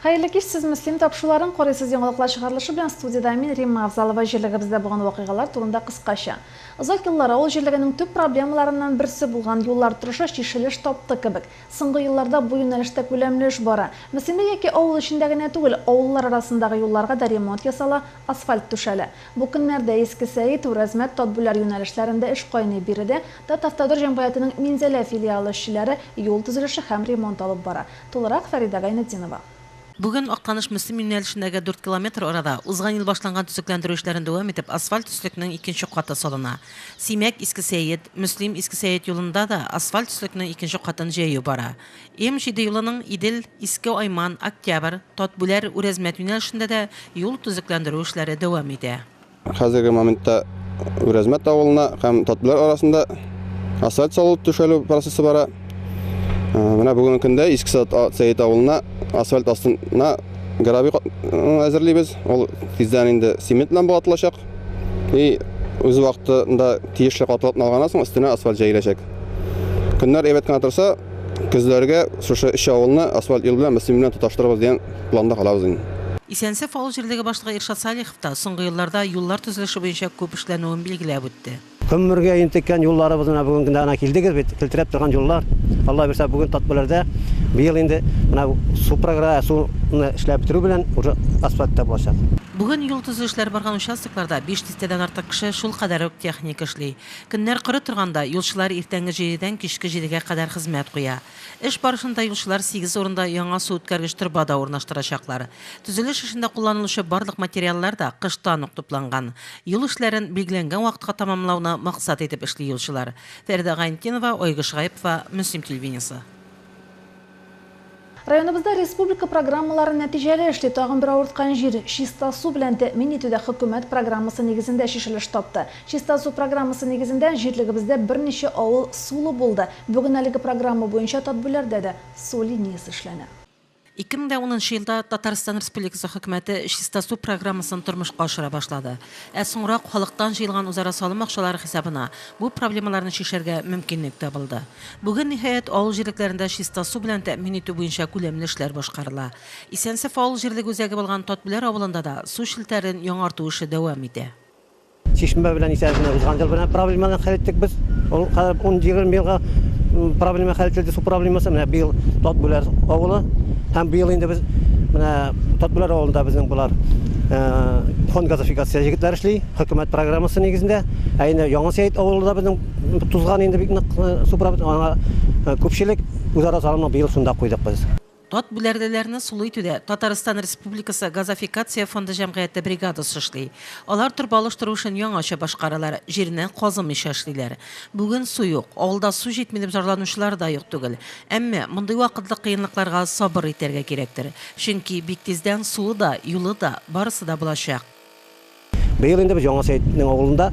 Хәерле кич, сез Мөслим тапшыруларын карыйсыз. Яңалыклар чыгарылышы белән студиядә мин, Римма Авзалова. Җирлегебездә булган вакыйгалар турында кыскача. Озак еллар авыл җирлегенең төп проблемаларыннан берсе булган юллар торышы чишелеш тапты кебек. Соңгы елларда бу юнәлештә күләмле эш бара. Мөслимдә яки авыл эчендә генә түгел, авыллар арасындагы юлларга да ремонт ясала, асфальт түшәлә. Бу көннәрдә Иске Сәет, Үрәзмәт, Татбүләр юнәлешләрендә эш кайный. Биредә Татавтодор җәмгыятенең Минзәлә филиалы эшчеләре юл төзелеше һәм ремонт алып бара. Тулырак Фәридә Гайнетдинова. Бүген Актаныш-Мөслим юнәлешендәге дүрт километр арада узган ел башланган төзекләндерү эшләрен дәвам итеп, асфальт өслекнең икенче каты салына. Симәк, Иске Сәет, Мөслим, Иске Сәет юлында да асфальт өслекнең икенче катын җәю бара. М-җиде юлының Идел, Иске Айман, Октябрь, Татбүләр, Үрәзмәт юнәлешендә дә юл төзекләндерү эшләре дәвам итә. Хәзерге моментта Үрәзмәт авылына һәм Татбүләр арасында асфальт салу түшәлү процессы бара. Менә бүгенге көндә Иске Сәет авылына асфальт астына гравий әзерлибез. Ул тиздән инде цемент белән буятылачак. И үз вакытында тиешле катылыкны алганнан соң өстенә асфальт җәеләчәк. Көннәр әйбәт кенә торса, көзләргә шушы өч авылны асфальт юл белән Мөслим белән тоташтырырбыз дигән планда калабыз инде. Исәнсеф авыл җирлеге башлыгы Иршат Салихов та соңгы елларда юллар төзелеше буенча күп эшләнүен билгеләп үтте. Гомергә интеккән юлларыбыз менә бүген генә килдегез бит, келтерәп торган юллар. Алла бирсә, бүген Татбүләрдә быел инде менә су програ, суны эшләп бетерү белән уже асфальт та булачак. Бүген юл төзелешләре барган участокларда биш дистәдән артык кеше, шулкадәр үк техника эшли. Көннәр коры торганда, юлчылар иртәнге җидедән кичке җидегә кадәр хезмәт куя. Эш барышында юлчылар сигез урында яңа су үткәргеч торба да урнаштырачаклар. Төзелеш эшендә кулланылучы барлык материаллар да кыштан ук тупланган. Юл эшләрен билгеләнгән вакытка тәмамлауны максат итеп эшли юлчылар. Фәридә Гайнтдинова, Айгөл Шаипова, Мөслим телевидениесе. Районыбызда республика программалары нәтиҗәле эшли. Тагын бер авырткан җир, чиста су белән тәэмин итү дә хөкүмәт программасы нигезендә чишелеш тапты. Чиста су программасы нигезендә җирлегебездә берничә авыл сулы булды. Бүген әлеге программа буенча Татбүләрдә дә су линиясе эшләнә. 2010 нчы елда Татарстан Республикасы Хөкүмәте Чиста су программасын тормышка ашыра башлады. Ә соңрак халыктан җыелган үзара салым акчалары хисабына бу проблемаларны чишәргә мөмкинлек табылды. Бүген, ниһаять, авыл җирлекләрендә чиста су белән тәэмин итү буенча күләмле эшләр башкарыла. Исәнсеф авыл җирлеге үзәге булган Татбүләр авылында да су челтәрен яңарту эше дәвам итә. Чишмә белән исә менә узган ел белән проблеманы хәл иттек без. Ул хәзер 10-20 елга проблема хәл ителде, су проблемасы. Менә быел Татбүләр авылы һәм быел инде без менә Татбүләр авылында безнең болар фонд газификация егетләр эшли, хөкүмәт программасы нигезендә. Ә инде Яңа Сәет авылында безнең тузган инде бик нык су проблемасы. Аңа күпчелек үзара салымны быел шунда куйдык без. Татбүләрлеләрне сулы итүдә Татарстан Республикасы Газофикация фонды җәмгыяте бригадасы эшли. Алар торба алыштыру эшен яңача башкаралар, җирне казымыйча эшлиләр. Бүген су юк, авылда су җитми дип зарланучылар да юк түгел. Әмма мондый вакытлы кыенлыкларга сабыр итәргә кирәктер. Чөнки бик тиздән суы да, юлы да, барысы да булачак. Быел инде без Яңа Сәетнең авылында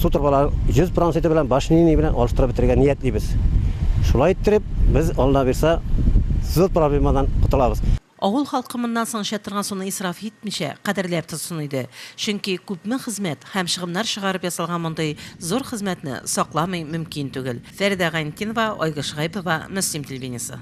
су торбаларын 100 проценты белән башни белән алыштырып бетерергә ниятлибез. Шулай иттереп, без, Алла бирса, зур проблемадан котылабыз. Авыл халкы моннан соң эчә торган суны исраф итмичә, кадерләп тотсын иде. Чөнки күпме хезмәт һәм чыгымнар чыгарып ясалган мондый зур хезмәтне сакламый мөмкин түгел. Фәридә Гайнетдинова, Айгөл Шәгыйпова, Мөслим телевидениесе.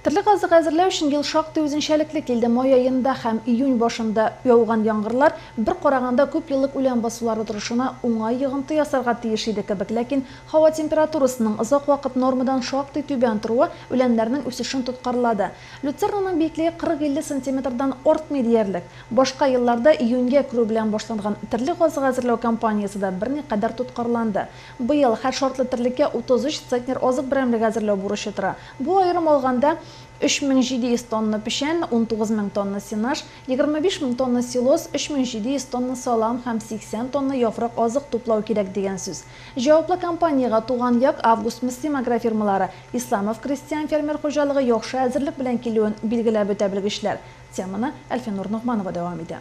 Терлек азыгы әзерләү өчен ел шактый үзенчәлекле килде. Май аенда һәм июнь башында яуган яңгырлар, бер караганда, күпьеллык үлән басулары торышына уңай йогынты ясарга тиеш иде кебек. Ләкин һава температурасының озак вакыт нормадан шактый түбән торуы үләннәрнең үсешен тоткарлады. Люцернаның биеклеге 40-50 сантиметрдан артмый диярлек. Башка елларда июньгә керү белән башланган терлек азыгы әзерләү кампаниясе дә берникадәр тоткарланды. Быел һәр шартлы терлеккә 33 центнер азык берәмлеге әзерләү бурычы тора. Бу, аерым алганда, 3700 тонна печән, 19 мең тонна сенаж, 25 мең тонна силос, 3700 тонна салам һәм 80 тонна яфрак азык туплау кирәк дигән сүз. Җаваплы кампаниягә Туган як, Август-Мөслим агрофирмалары, Исламов крестьян-фермер хуҗалыгы яхшы әзерлек белән килүен билгеләп үтә белгечләр. Теманы Әлфинур Ногманова дәвам итә.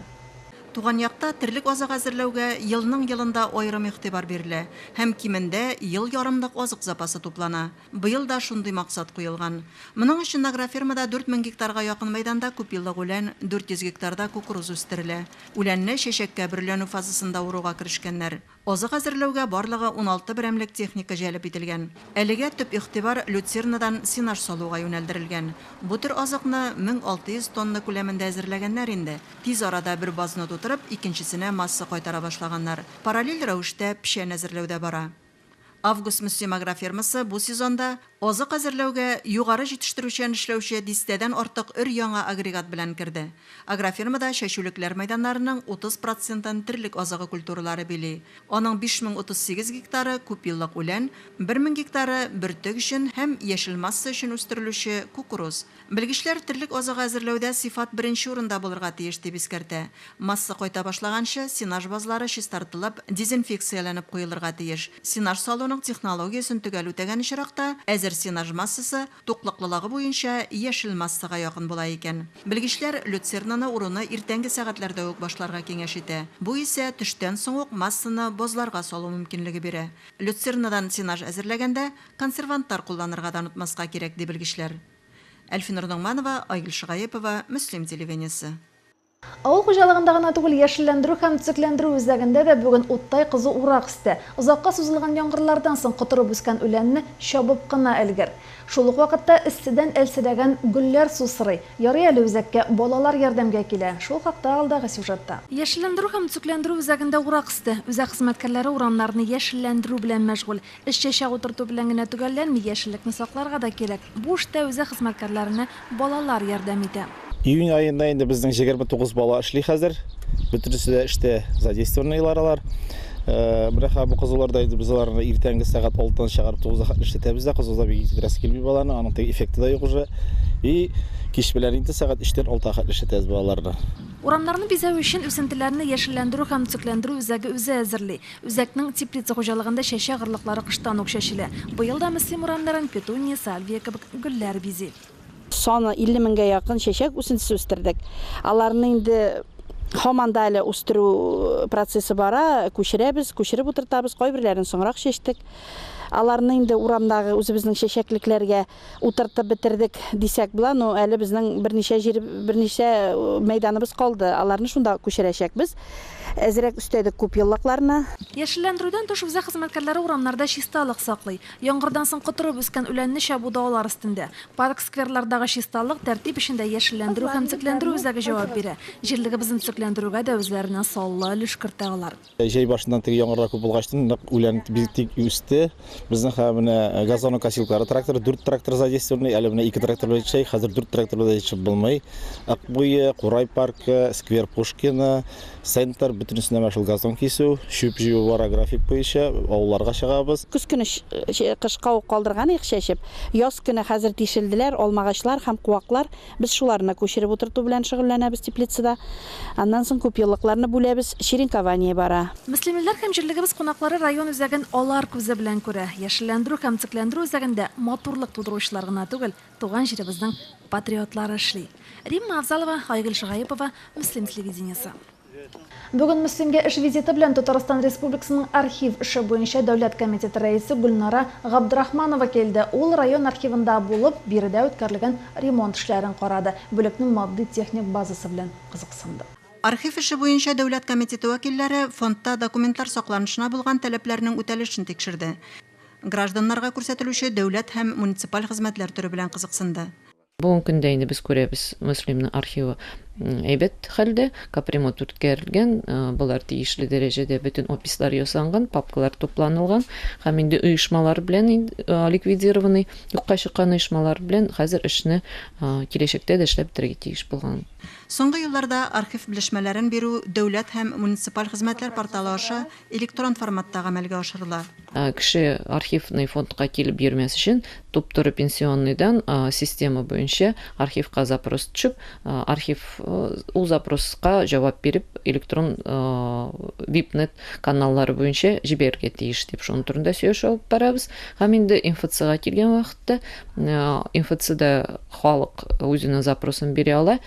Туган якта терлек азыгы әзерләүгә елның-елында аерым игътибар бирелә һәм кимендә ел ярымлык азык запасы туплана. Быел да шундый максат куелган. Моның өчен агрофирмада 4000 гектарга якын мәйданда күпьеллык үлән, 400 гектарда кукуруз үстерелә. Үләнне чәчәккә бөреләнү фазасында уруга керешкәннәр. Азык әзерләүгә барлыгы 16 берәмлек техника җәлеп ителгән. Әлегә төп игътибар люцернадан сенаж салуга юнәлдерелгән. Бу төр азыкны 1600 тонна күләмендә әзерләгәннәр инде. Тиз арада бер базны тутырып, икенчесенә масса кайтара башлаганнар. Параллель рәвештә печән әзерләү дә бара. Август-Мөслим агрофирмасы бу сезонда азык әзерләүгә югары җитештерүчән эшләүче дистәдән артык өр-яңа агрегат белән керде. Агрофирмада чәчүлекләр мәйданнарының 30 процентын терлек азыгы культуралары били. Аның 5038 гектары күпьеллык үлән, 1000 гектары бөртек өчен һәм яшел масса өчен үстерелүче кукуруз. Белгечләр терлек азыгы әзерләүдә сыйфат беренче урында булырга тиеш, дип искәртә. Масса кайта башлаганчы, сенаж базлары чистартылып, дезинфекцияләнеп куелырга тиеш. Сенаж салуның технологиясен төгәл үтәгән очракта, әзер сенаж массасы туклыклылыгы буенча яшел массага якын була икән. Белгечләр люцернаны уруны иртәнге сәгатьләрдә үк башларга киңәш итә. Бу исә төштән соң ук массаны базларга салу мөмкинлеге бирә. Люцернадан сенаж әзерләгәндә консервантлар кулланырга да онытмаска кирәк, ди белгечләр. Әлфинур Ногманова, Айгөл Шыгаепова, Мөслим телевидениесе. Авыл хуҗалыгында гына түгел, яшелләндерү һәм төзекләндерү үзәгендә дә бүген уттай кызу урак өсте. Озакка сузылган яңгырлардан соң котырып үскән үләнне чабып кына өлгер. Шул ук вакытта эсседән әлсерәгән гөлләр су сорый. Ярый әле үзәккә балалар ярдәмгә килә. Шул хакта алдагы сюжетта. Яшелләндерү һәм төзекләндерү үзәгендә урак өсте. Үзәк хезмәткәрләре урамнарны яшелләндерү белән мәшгуль. Эш чәчәк утырту белән генә төгәлләнми, яшеллекне сакларга да кирәк. Бу эштә үзәк хезмәткәрләренә балалар ярдәм итә. Июнь аенда инде безнең 29 бала эшли хәзер. Бөтенесе дә эштә задействованныйлар алар. Менә хәзер бу кызуларда инде без аларны иртәнге сәгать 6-дан чыгарып 9-да хәтле эшләтәбез дә, кызуда бик иттерәсе килми баланы, аның теге эффекты да юк уже. И кич белән инде сәгать 3-тән 6-га хәтле эшләтәбез балаларны. Урамнарны бизәү өчен үсентеләрне яшелләндерү һәм төзекләндерү үзәге үзе әзерли. Үзәкнең теплица хуҗалыгында чәчәк орлыклары кыштан ук чәчелә. Быел да Мөслим урамнарын петуния, сальвия кебек гөлләр бизи. Саны 50 меңгә якын чәчәк үсентесе үстердек. Аларны инде һаман да әле үстерү процессы бара, күчерәбез, күчереп утыртабыз, кайберләрен соңрак чәчтек. Аларны инде урамдагы үзебезнең чәчәклекләргә утыртып бетердек дисәк була, но әле безнең берничә җир, берничә мәйданыбыз калды. Аларны шунда күчерәчәкбез. Әзрәк өстәдек күпьеллыкларны. Яшелләндерүдән тыш үзәк хезмәткәрләре урамнарда чисталык саклый. Яңгырдан соң котырып үскән үләнне чабу да алар өстендә. Парк-скверлардагы чисталык, тәртип өчен дә яшелләндерү һәм төзекләндерү үзәге җавап бирә. Җирлегебезне төзекләндерүгә дә үзләреннән саллы өлеш кертә алар. Җәй башыннан теге яңгырлар күп булгач, нык үлән бик тик үсте. Безнең хәзер менә газонокосилкалары трактор, дүрт трактор задействованный, әле менә ике трактор белән җитешәйек, хәзер дүрт трактор белән җитешеп булмый. Ык буе, Курай паркы, сквер Пушкина, центр, бөтенесендә менә шул газон кисү, чүп җыю бара график буенча, авылларга чыгабыз. Көз көне кышка ук калдырган идек чәчеп. Яз көне хәзер тишелделәр, алмагачлар һәм куаклар. Без шуларны күчереп утырту белән шөгыльләнәбез теплицада. Аннан соң күпьеллыкларны бүләбез, черенкование бара. Мөслимлеләр һәм җирлегебез кунаклары район үзәген алар күзе белән күрә. Яшелләндерү һәм төзекләндерү үзәгендә матурлык тудыручылар гына түгел, туган җиребезнең патриотлары эшли. Римма Авзалова, Айгөл Шагаепова, Мөслим телевидениесе. Бүген Мөслимгә эш визиты белән Татарстан Республикасының архив эше буенча дәүләт комитеты рәисе Гөлнара Габдрахманова килде. Ул район архивында булып, биредә үткәрелгән ремонт эшләрен карады, бүлекнең матди-техник базасы белән кызыксынды. Архив эше буенча дәүләт комитеты вәкилләре фондта документлар сакланышына булган таләпләрнең үтәлешен тикшерде. Гражданнарга күрсәтелүче дәүләт һәм муниципаль хезмәтләр төре белән кызыксынды. Бүгенге көндә инде без күрәбез, Мөслимнең архивы әйбәт хәлдә, капремонт үткәрелгән, болар тиешле дәрәҗәдә бөтен опислар ясанган, папкалар тупланылган һәм инде оешмалар белән ликвидированный, юкка чыккан оешмалар белән хәзер эшне киләчәктә дә эшләп бетерергә тиеш булган. Соңгы елларда архив белешмәләрен бирү дәүләт һәм муниципаль хезмәтләр порталы аша электрон форматта гамәлгә ашырыла. Кеше архивный фондка килеп йөрмәс өчен туп-туры пенсионныйдан система буенча архивка запрос төшеп, архив ул запроска җавап биреп электрон випнет каналлары буенча җибәрергә тиеш дип шуның турында сөйләшеп алып барабыз. Һәм инде МФЦга килгән вакытта МФЦда халык үзенең запросын бирә ала,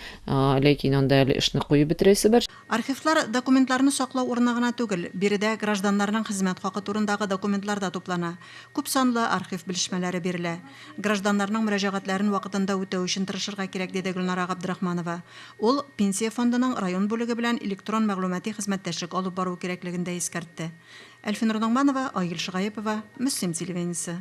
ләкин анда әле эшне куеп бетерәсе бар. Архивлар документларны саклау урыны гына түгел, биредә гражданнарның хезмәт хакы турындагы документлар да туплана, күпсанлы архив белешмәләре бирелә. Гражданнарның мөрәҗәгатьләрен вакытында үтәү өчен тырышырга кирәк, диде Гөлнара Габдрахманова. Ул. Ул Пенсия фондының район бүлеге белән электрон мәгълүмати хезмәттәшлек алып бару кирәклеген дә искәртте. Әлфинур Ногманова, Айгөл Шыгаепова, Мөслим телевидениесе.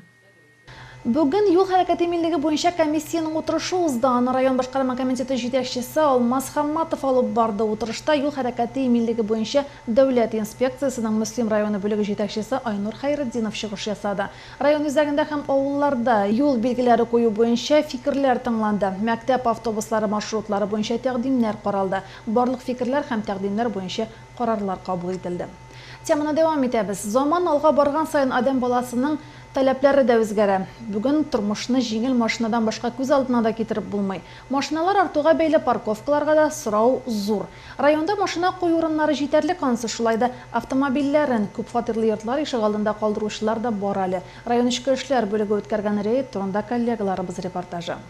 Бүген юл хәрәкәте иминлеге буенча комиссиянең утырышы узды. Аны район башкарма комитеты җитәкчесе Алмаз Хамматов алып барды. Утырышта юл хәрәкәте иминлеге буенча дәүләт инспекциясенең Мөслим районы бүлеге җитәкчесе Айнур Хәйретдинов чыгыш ясады. Район үзәгендә һәм авылларда юл билгеләре кую буенча фикерләр тыңланды. Мәктәп автобуслары маршрутлары буенча тәкъдимнәр каралды. Барлык фикерләр һәм тәкъдимнәр буенча карарлар кабул ителде. Теманы дәвам итәбез. Заман алга барган саен адәм баласының таләпләре дә үзгәрә. Бүген тормышны җиңел машинадан башка күз алдына да китереп булмый. Машиналар артуга бәйле парковкаларга да сорау зур. Районда машина кую урыннары җитәрлек, анысы шулай да автомобильләрен күпфатирлы йортлар ишегалдында калдыручылар да бар әле. Район эчке эшләр бүлеге үткәргән рейд турында коллегаларыбыз репортажы.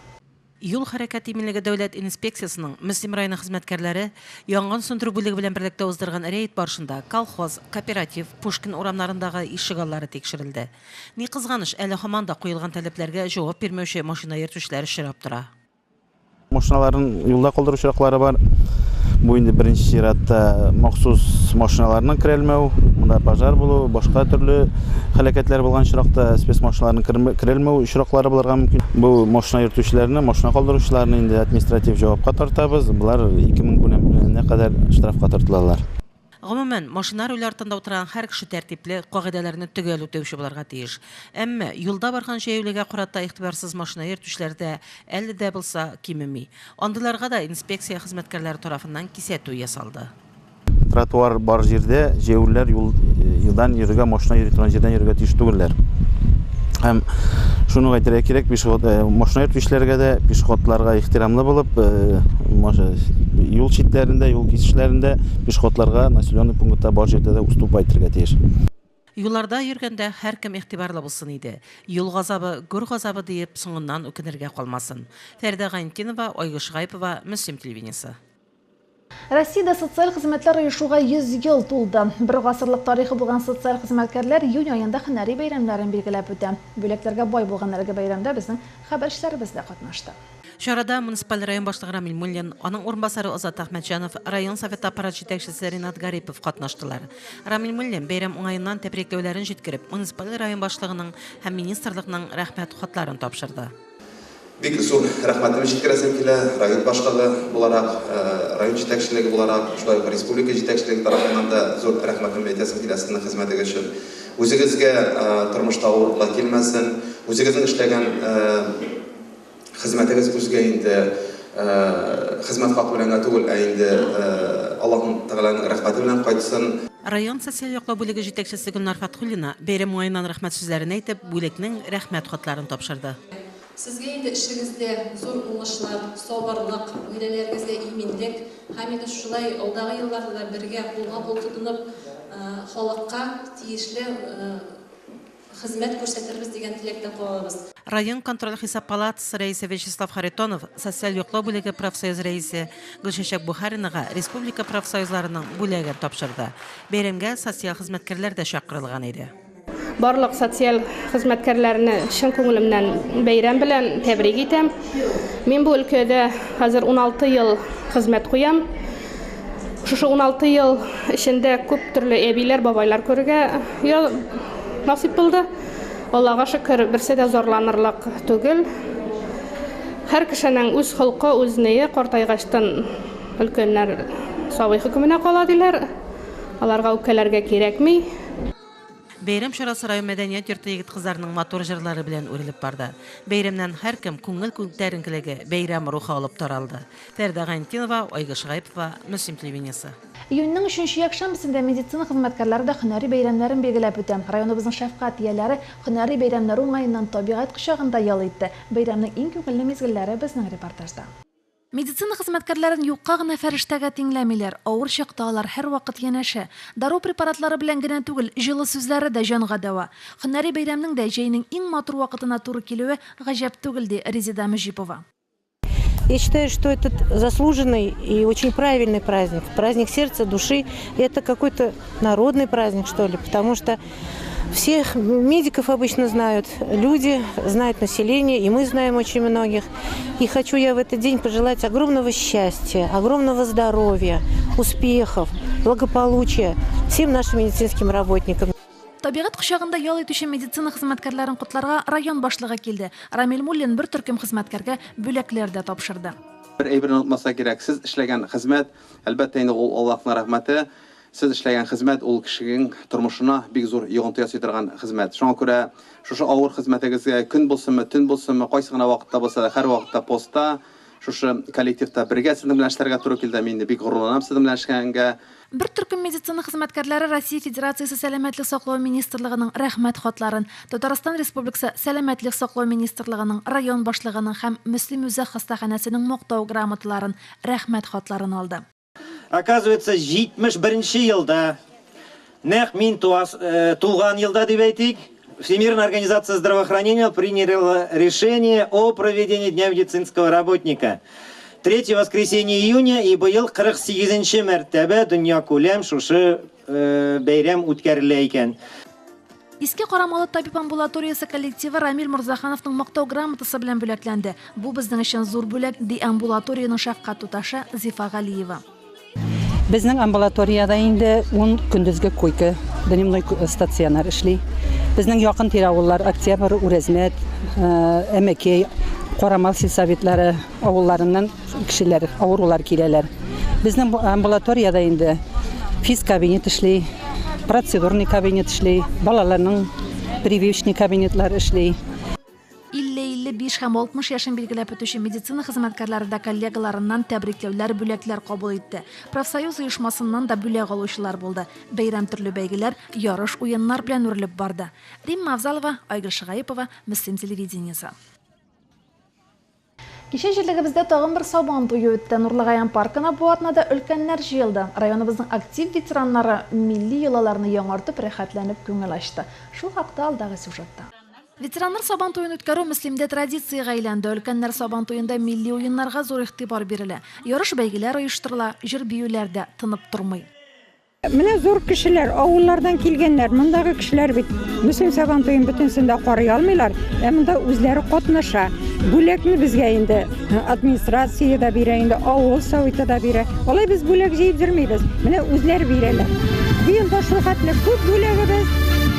Юл хәрәкәте иминлеге дәүләт инспекциясенең Мөслим районы хезмәткәрләре янгын сүндерү бүлеге белән берлектә уздырган рейд барышында Колхоз, Кооператив, Пушкин урамнарындагы ишегаллары тикшерелде. Ни кызганыч, әле һаман да куелган таләпләргә җавап бирмәүче машина йөртүчеләр очрап тора. Машиналарын юлда калдыру очраклары бар. Бу инде беренче чиратта махсус машиналарның керәлмәү, монда пожар булу, башка төрле һәлакәтләр булган очракта спецмашиналарның керәлмәү очраклары булырга мөмкин. Бу машина йөртүчеләрне, машина калдыручыларны инде административ җавапка тартабыз. Болар 2000 күләменә кадәр штрафка тартылалар. Гомумән, машина руле артында утырган һәр кеше тәртипле, кагыйдәләрне төгәл үтәүче булырга тиеш. Әмма юлда барган җәяүлегә карата игътибарсыз машина йөртүчеләр дә әле дә булса кимеми. Андыйларга да инспекция хезмәткәрләре тарафыннан кисәтү ясалды. Тротуар бар җирдә җәяүлеләр юлдан йөрергә, машина йөри торган җирдән йөрергә тиеш түгелләр. Һәм шуны әйтергә кирәк, пешеход, машина йөртүчеләргә дә пешеходларга ихтирамлы булып, юл читләрендә, юл кисешләрендә пешеходларга населенный пунктта бар җирдә дә уступать итәргә тиеш. Юлларда йөргәндә һәркем игътибарлы булсын иде. Юл газабы, гүр газабы диеп, соңыннан үкенергә калмасын. Фәридә Гайнетдинова, Айгөл Шыгайпова, Мөслим телевидениесе. Россиядә социаль хезмәтләр оешуга 100 ел тулды. Бер гасырлык тарихы булган социаль хезмәткәрләр июнь аенда һөнәри бәйрәмнәрен билгеләп үтә. Бүләкләргә бай булган әлеге бәйрәмдә безнең хәбәрчеләребез дә катнашты. Чарада муниципаль район башлыгы Рамил Муллин, аның урынбасары Азат Әхмәтҗанов, район советы аппарат җитәкчесе Ринат Гарипов катнаштылар. Рамил Муллин бәйрәм уңаеннан тәбрикләүләрен җиткереп, муниципаль район башлыгының һәм министрлыкның рәхмәт хатларын тапшырды. Бик зур рәхмәтемне җиткерәсем килә, район башлыгы буларак, район җитәкчелеге буларак, шулай ук республика җитәкчелеге тарафыннан да зур рәхмәтемне әйтәсем килә сезнең хезмәтегез өчен. Үзегезгә тормышта авырлыклар килмәсен, үзегезнең эшләгән хезмәтегез үзгә инде хезмәт хакы белән генә түгел, ә инде Аллаһның Тәгаләнең рәхмәте белән кайтсын. Район социаль яклау бүлеге җитәкчесе Гөлнар Фәтхуллина бәйрәм уңаеннан рәхмәт сүзләрен әйтеп, бүлекнең рәхмәт хатларын тапшырды. Сезгә инде эшегездә зур уңышлар, сабырлык, гаиләләрегездә иминлек һәм инде шулай алдагы елларда да бергә кулга-кул тотынып, халыкка тиешле хезмәт күрсәтербез дигән теләктә калабыз. Район контроль-хисап палатасы рәисе Вячеслав Харитонов, социаль яклау бүлеге профсоюз рәисе Гөлчәчәк Бухаринага республика профсоюзларының бүләген тапшырды. Бәйрәмгә социаль хезмәткәрләр дә чакырылган иде. Барлык социаль хезмәткәрләрне чын күңелемнән бәйрәм белән тәбрик итәм. Мин бу өлкәдә хәзер 16 ел хезмәт куям. Шушы 16 ел эчендә күп төрле әбиләр, бабайлар күрергә насыйп булды. Аллага шөкер, берсе дә зарланырлык түгел. Һәр кешенең үз холкы, үз ние, картайгачтын өлкәннәр сабый хөкеменә кала диләр. Аларга үпкәләргә кирәкми. Бәйрәм чарасы район мәдәният йорты егет-кызларының матур җырлары белән үрелеп барды. Бәйрәмнән һәркем күңел күтәренкелеге, бәйрәм рухы алып таралды. Фәридә Гайнетдинова, Айгөл Шыгайпова, Мөслим телевидениесе. Июньнең өченче якшәмбесендә медицина хезмәткәрләре дә һөнәри бәйрәмнәрен билгеләп үтә. Районыбызның шәфкать ияләре һөнәри бәйрәмнәре уңаеннан табигать кочагында ял итте. Бәйрәмнең иң күңелле мизгелләре безнең репортажда. Медицина хезмәткәрләрен юкка гына фәрештәгә тиңләмиләр. Авыр чакта алар һәрвакыт янәшә. Дару препаратлары белән генә түгел, җылы сүзләре дә җанга дәва. Һөнәри бәйрәмнең дә җәйнең иң матур вакытына туры килүе гаҗәп түгел, ди Резеда Мөҗипова. Я считаю, что этот заслуженный и очень правильный праздник, праздник сердца, души, это какой-то народный праздник, что ли, потому что всех медиков обычно знают люди, знают население, и мы знаем очень многих. И хочу я в этот день пожелать огромного счастья, огромного здоровья, успехов, благополучия всем нашим медицинским работникам. Табигать кочагында ял итүче медицина хезмәткәрләрен котларга район башлыгы килде. Рамил Муллин бер төркем хезмәткәргә бүләкләр дә тапшырды. Бер әйберне онытмаска кирәк, сез эшләгән хезмәт, әлбәттә инде ул Аллаһның рәхмәте, сез эшләгән хезмәт ул кешенең тормышына бик зур йогынты ясый торган хезмәт. Шуңа күрә шушы авыр хезмәтегезгә көн булсынмы, төн булсынмы, кайсы гына вакытта булса да, һәрвакытта постта, шушы коллективта бергә сезнең белән эшләргә туры килде. Мин инде бик горурланам сезнең белән эшләгәнгә. Бер төркем медицина хезмәткәрләре Россия Федерациясе Сәламәтлек саклау министрлыгының Рәхмәт хатларын, Татарстан Республикасы Сәламәтлек саклау министрлыгының, район башлыгының һәм Мөслим үзәк хастаханәсенең Мактау грамоталарын, Рәхмәт хатларын алды. Оказывается, 71 нче елда, нәкъ мин туас, туган елда дип әйтик, Всемирная организация здравоохранения приняла решение о проведении Дня медицинского работника. Третье воскресенье июня и быел 48 нче мәртәбә дөньякүләм шушы бәйрәм үткәрелә икән. Иске Карамалы табиб амбулаториясе коллективы Рамил Морзахановның Мактау грамотасы белән бүләкләнде. Бу безнең өчен зур бүләк, ди амбулаториянең шәфкать туташы Зифа Галиева. Безнең амбулаториядә инде ун көндезге койка, дневной стационар эшли. Безнең якын тирә авыллар Октябрь, Үрәзмәт, Әмәкәй, Карамал сельсоветлары авылларыннан кешеләр, авырулар киләләр. Безнең амбулаториядә инде физкабинет эшли, процедурный кабинет эшли, балаларның прививочный кабинетлары эшли. 50, 55 һәм 60 яшен билгеләп үтүче медицина хезмәткәрләре дә коллегаларыннан тәбрикләүләр, бүләкләр кабул итте. Профсоюз оешмасыннан да бүләк алучылар булды. Бәйрәм төрле бәйгеләр, ярыш, уеннар белән үрелеп барды. Римма Авзалова, Айгөл Шыгаепова, Мөслим телевидениесе. Кичә җирлегебездә тагын бер Сабан туе үтте. Нурлыгаян паркына бу атнада өлкәннәр җыелды. Районыбызның актив ветераннары милли йолаларны яңартып, рәхәтләнеп күңел ачты. Шул хакта алдагы сюжетта. Ветераннар Сабан туен үткәрү Мөслимдә традициягә әйләнде. Өлкәннәр Сабан туенда милли уеннарга зур игътибар бирелә. Ярыш-бәйгеләр оештырыла, җыр-биюләр дә тынып тормый. Менә зур кешеләр, авыллардан килгәннәр, мондагы кешеләр бит Мөслим Сабан туен бөтенесен дә карый алмыйлар, ә монда үзләре катнаша. Бүләкне безгә инде администрация дә бирә, инде авыл советы да бирә. Алай без бүләк җыеп йөрмибез, менә үзләре бирәләр. Быел да шул хәтле күп бүләгебез.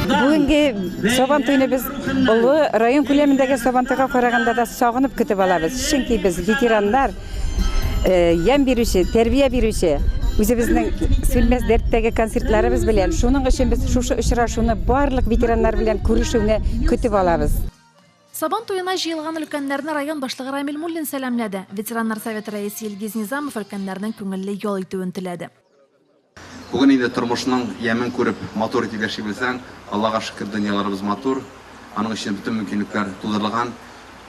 Бүгенге Сабан туйны без олы район күләмендәге Сабан туйга караганда да сагынып көтеп алабыз. Чөнки без ветераннар, Ямь бирүче, тәрбия бирүче үзебезнең сүнмәс дәрттәге концертларыбыз белән. Шуның өчен без шушы очрашуны барлык ветераннар белән күрешүне көтеп алабыз. Сабан туена җыелган өлкәннәрне район башлыгы Рамил Муллин сәламләде. Ветераннар советы рәисе Илгиз Низамов өлкәннәрнең күңелле ял итүен теләде. Бүген инде тормышның ямен күреп, матур итеп яши белсәң, Аллага шөкер, дөньяларыбыз матур, аның өчен бөтен мөмкинлекләр тудырылган.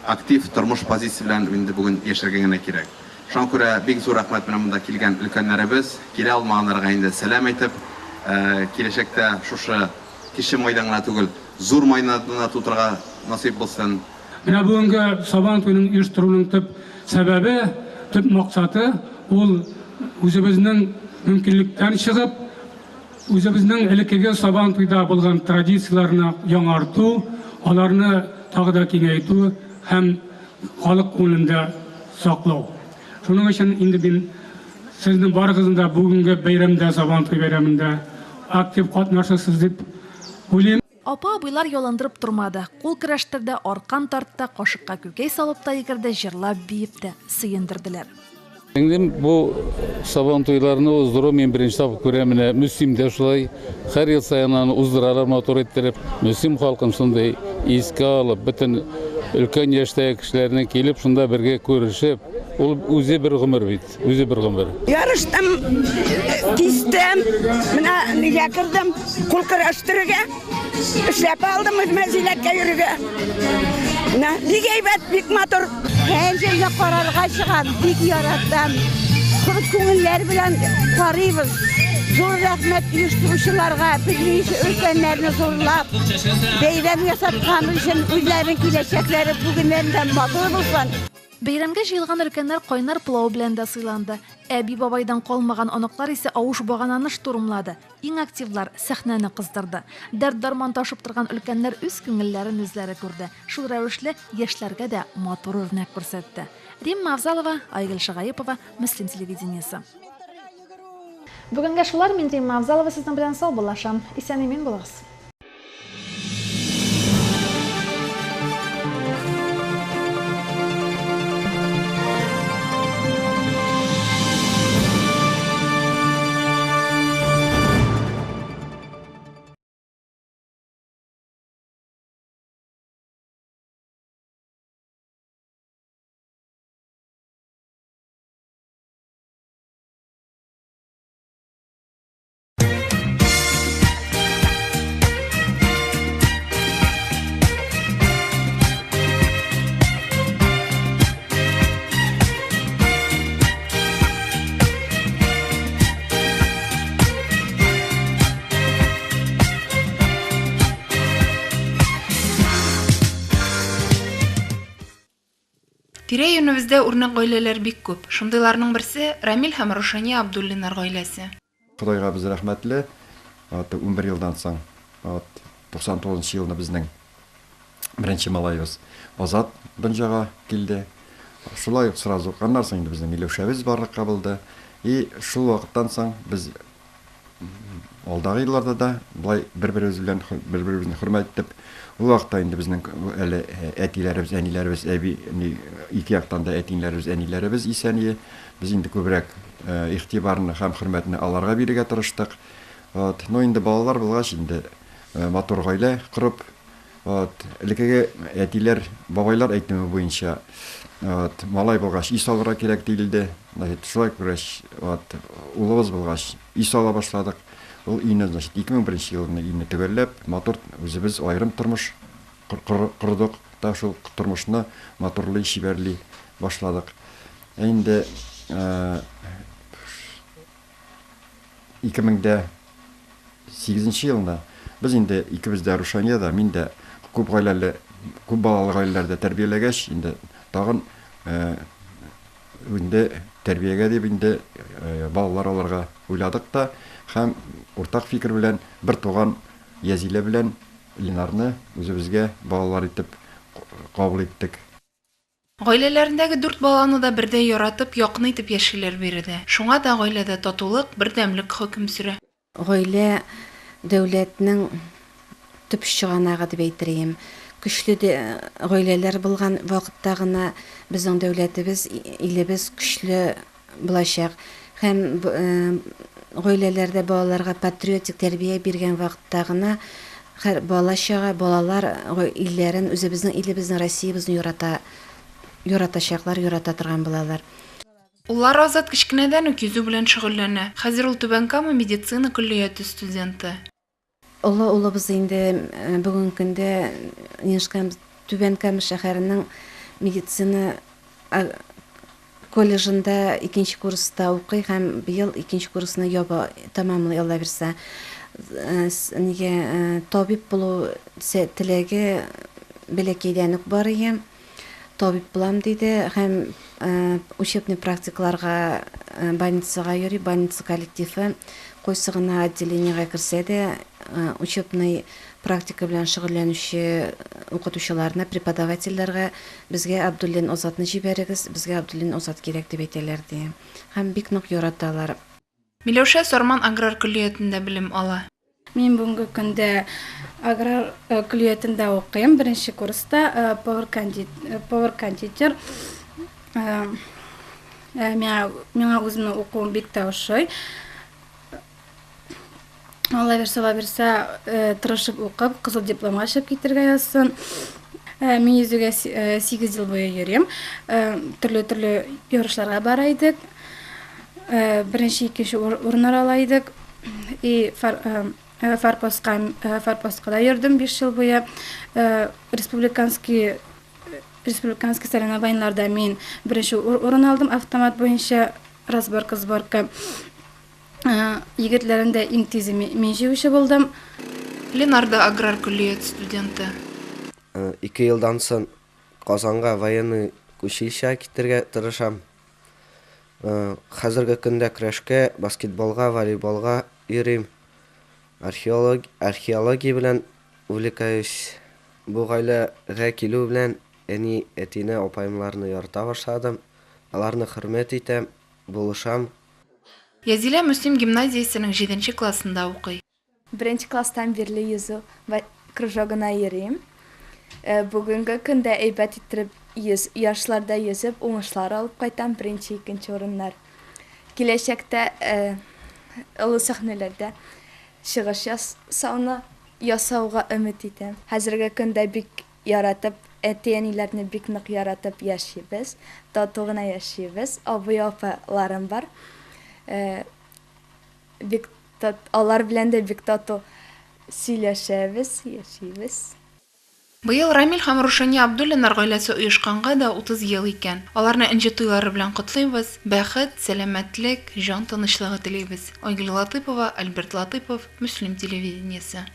Актив тормыш позиция белән инде бүген яшәргә генә кирәк. Шуңа күрә бик зур рәхмәт менә монда килгән өлкәннәребез, килә алмаганнарга инде сәлам әйтеп, киләчәктә шушы кече майдан гына түгел, зур майны да тутырырга насыйп булсын. Менә бүгенге Сабан туеның оештыруның төп сәбәбе, төп максаты, ул үзебезнең мөмкинлектән чыгып, үзебезнең элеккеге Сабан туйда булган традицияләрне яңарту, аларны тагы да киңәйтү һәм халык күңелендә саклау. Шуның өчен инде мин сезнең барыгызны да бүгенге бәйрәмдә, Сабан туй бәйрәмендә актив катнашырсыз дип уйлыйм. Апа-абыйлар ялындырып тормады, кул көрәштерде, аркан тартты, кашыкка күкәй салып та йөгерде, җырлап-биеп тә сөендерделәр. Сеңлем, бу Сабан туйларны уздыру мин беренче тапкыр күрәм. Менә Мөслимдә шулай һәр ел саен аны уздыралар матур иттереп. Мөслим халкын шундый искә алып, бөтен өлкән яшьтәге кешеләрнең килеп шунда бергә күрешеп, ул үзе бер гомер бит. Үзе бер гомер. Ярыштым, кистем, менә нигә кердем, кул көрәштерергә. Эшләп алдым үземә җиләккә йөрергә. Менә бик әйбәт, бик матур. Һәр җиргә карарга чыгам, бик яратам. Күп күңелләр белән карыйбыз. Зур рәхмәт оештыручыларга, безнең ише өлкәннәрне зурлап, бәйрәм ясаткан өчен, үзләренең киләчәкләре бүгеннән дә матур булсын. Бәйрәмгә җыелган өлкәннәр кайнар пылау белән дә сыйланды. Әби-бабайдан калмаган оныклар исә авыш багананы штурмлады. Иң активлар сәхнәне кыздырды. Дәрт-дәрман ташып торган өлкәннәр үз күңелләрен үзләре күрде. Шул рәвешле яшьләргә дә матур үрнәк күрсәтте. Римма Авзалова, Айгөл Шагаипова, Мөслим телевидениесе. Бүгенгә шулар, мин Римма Авзалова сезнең белән саубуллашам. Исән-имин булыгыз. Тирә-юнебездә үрнәк гаиләләр бик күп. Шундыйларның берсе, Рамил һәм Рушания Абдуллиннар гаиләсе. Ходайга без рәхмәтле, вот 11 елдан соң, вот 99 нчы елны безнең беренче малаебыз Азат дөньяга килде. Шулай ук сразу ук аннан соң инде безнең Миләүшәбез барлыкка булды. И шул вакыттан соң без алдагы елларда да болай бер-беребез белән бер-беребезне хөрмәт итеп, ул вакытта инде безнең әле әтиләребез, әниләребез, әби, ике яктан да әтиләребез, әниләребез исән ие. Без инде күбрәк игътибарны һәм хөрмәтне аларга бирергә тырыштык. Вот. Ну инде балалар булгач, инде матур гаилә корып, вот, элеккеге әтиләр, бабайлар әйтеме буенча, вот, малай булгач, өй салырга кирәк диелде. Значит, шулай күргәч, вот, улыбыз булгач, өй сала башладык. Ул өйне, значит, 2001 елны өйне төгәлләп, матур үзебез аерым тормыш кордык та шул тормышны матурлый, чибәрли башладык. Ә инде 2008 нче елны без инде икебез дә, Рушания да, мин дә күп гаиләле, күп балалы гаиләләрдә тәрбияләгәч, инде тагын инде тәрбиягә дип инде балалар алырга уйладык та һәм уртак фикер белән бер туган Язилә белән Ленарны үзебезгә балалар итеп кабул иттек. Гаиләләрендәге дүрт баланы да бердәй яратып, якын итеп яшиләр биредә. Шуңа да гаиләдә татулык, бердәмлек хөкем сөрә. Гаилә, дәүләтнең төп чыганагы дип әйтер ием. Көчле гаиләләр булган вакытта гына безнең дәүләтебез, илебез көчле булачак. Һәм гаиләләрдә балаларга патриотик тәрбия биргән вакытта гына һәр бала-чага, балалар илләрен, үзебезнең илебезне, Россиябезне ярата, яратачаклар, ярата торган булалар. Уллары Азат кечкенәдән үк йөзү белән шөгыльләнә. Хәзер ул Түбән Кама медицина көллияте студенты. Олы улыбыз инде бүгенге көндә Нижкам, Түбән Кама шәһәренең медицина колледжында икенче курста укый һәм быел икенче курсны яба, тәмамлый, Алла бирсә. Нигә табиб булу теләге бәләкәйдән үк бар иде. Табиб булам диде һәм учебный практикаларга больницага йөри, больница коллективы кайсы гына отделениегә керсә дә, учебный практика белән шөгыльләнүче укытучыларына, преподавательләргә безгә Абдуллин Азатны җибәрегез, безгә Абдуллин Азат кирәк дип әйтәләр ди. Һәм бик нык яраталар. Миләүшә Сарман аграр көллиятендә белем ала. Мин бүгенге көндә аграр көллиятендә укыйм, беренче курста, повар-кондитер. Миңа, миңа үземнең укуым бик тә ошый. Алла бирсә, Алла бирсә, тырышып укып, кызыл дипломга чыгып китергә язсын. Мин йөзүгә 8 ел буе йөрим. Төрле-төрле ярышларга бара идек. Беренче, икенче урыннар ала идек. И фарпостка, фарпостка да йөрдем 5 ел буе. Республиканский республиканский соревнованиеларда мин беренче урын алдым автомат буенча разборка, сборка. Егетләрен дә иң тизе мин җыючы булдым. Ленар да аграр көллият студенты. Ике елдан соң Казанга военный Училищега китергә тырышам. Хәзерге көндә көрәшкә, баскетболга, волейболга йөрим. Археология белән увлекаюсь. Бу гаиләгә килү белән әни, әтине, апаемларны ярата башладым. Аларны хөрмәт итәм, булышам. Язилә Мөслим гимназиясенең җиденче классында укый. Беренче класстан бирле йөзү кружогына йөрим. Бүгенге көндә әйбәт иттереп йөз, ярышларда йөзеп, уңышлар алып кайтам, беренче, икенче урыннар. Киләчәктә олы сәхнәләрдә чыгыш ясауны ясауга өмет итәм. Хәзерге көндә бик яратып, әти-әниләрне бик нык яратып яшибез, тату гына яшибез. Абый-апаларым бар. Бик алар белән дә бик тату сөйләшәбез, яшибез. Быел Рамил һәм Рушания Абдуллиннар гаиләсе оешканга да 30 ел икән. Аларны энҗе туйлары белән котлыйбыз, бәхет, сәламәтлек, җан тынычлыгы телибез. Айгөл Латыйпова, Альберт Латыйпов, Мөслим телевидениесе.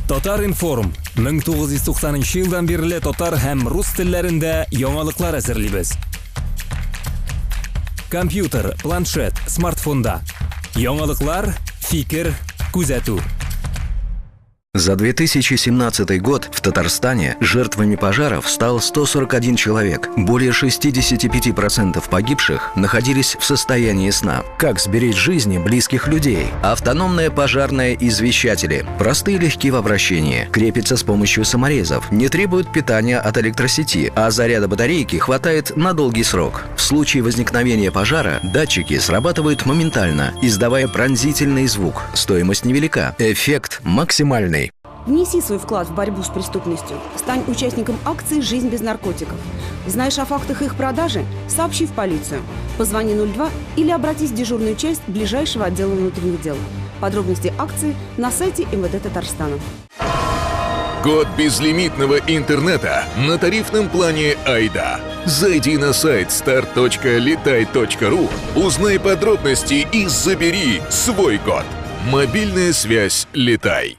Татар-информ 1990 елдан бирле татар һәм рус телләрендә яңалыклар әзерлибез. Компьютер, планшет, смартфонда. Яңалыклар, фикер, күзәтү. За 2017 год в Татарстане жертвами пожаров стал 141 человек. Более 65% погибших находились в состоянии сна. Как сберечь жизни близких людей? Автономные пожарные извещатели. Простые и легки в обращении. Крепятся с помощью саморезов. Не требуют питания от электросети, а заряда батарейки хватает на долгий срок. В случае возникновения пожара датчики срабатывают моментально, издавая пронзительный звук. Стоимость невелика. Эффект максимальный. Внеси свой вклад в борьбу с преступностью. Стань участником акции «Жизнь без наркотиков». Знаешь о фактах их продажи? Сообщи в полицию. Позвони 02 или обратись в дежурную часть ближайшего отдела внутренних дел. Подробности акции на сайте МВД Татарстана. Год безлимитного интернета на тарифном плане «Айда». Зайди на сайт start.litai.ru, узнай подробности и забери свой год. Мобильная связь «Летай».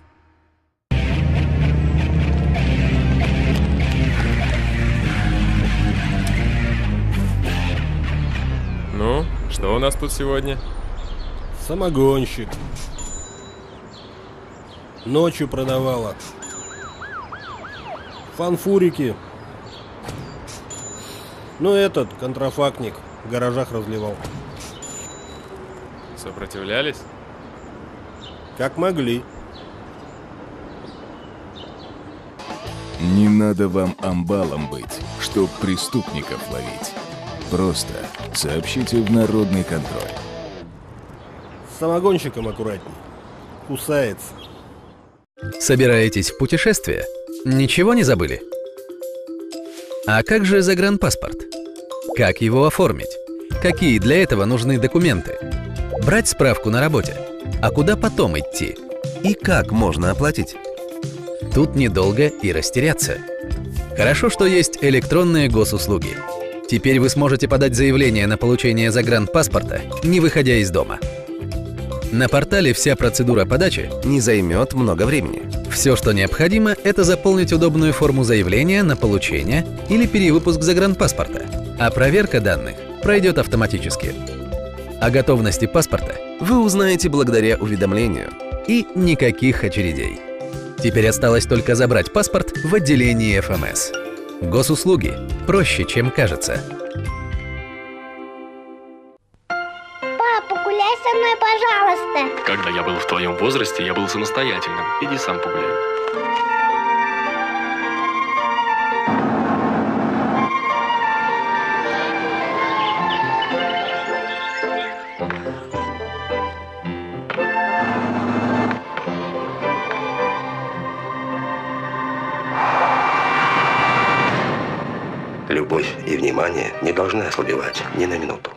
Ну, что у нас тут сегодня? Самогонщик. Ночью продавала. Фанфурики. Ну, этот контрафактник в гаражах разливал. Сопротивлялись? Как могли. Не надо вам амбалом быть, чтоб преступников ловить. Просто сообщите в народный контроль. С самогонщиком аккуратней. Кусается. Собираетесь в путешествие? Ничего не забыли? А как же загранпаспорт? Как его оформить? Какие для этого нужны документы? Брать справку на работе? А куда потом идти? И как можно оплатить? Тут недолго и растеряться. Хорошо, что есть электронные госуслуги. Теперь вы сможете подать заявление на получение загранпаспорта, не выходя из дома. На портале вся процедура подачи не займет много времени. Все, что необходимо, это заполнить удобную форму заявления на получение или перевыпуск загранпаспорта. А проверка данных пройдет автоматически. О готовности паспорта вы узнаете благодаря уведомлению. И никаких очередей. Теперь осталось только забрать паспорт в отделении ФМС. Госуслуги проще, чем кажется. Папа, гуляй со мной, пожалуйста. Когда я был в твоем возрасте, я был самостоятельным. Иди сам погуляй. Любовь и внимание не должны ослабевать ни на минуту.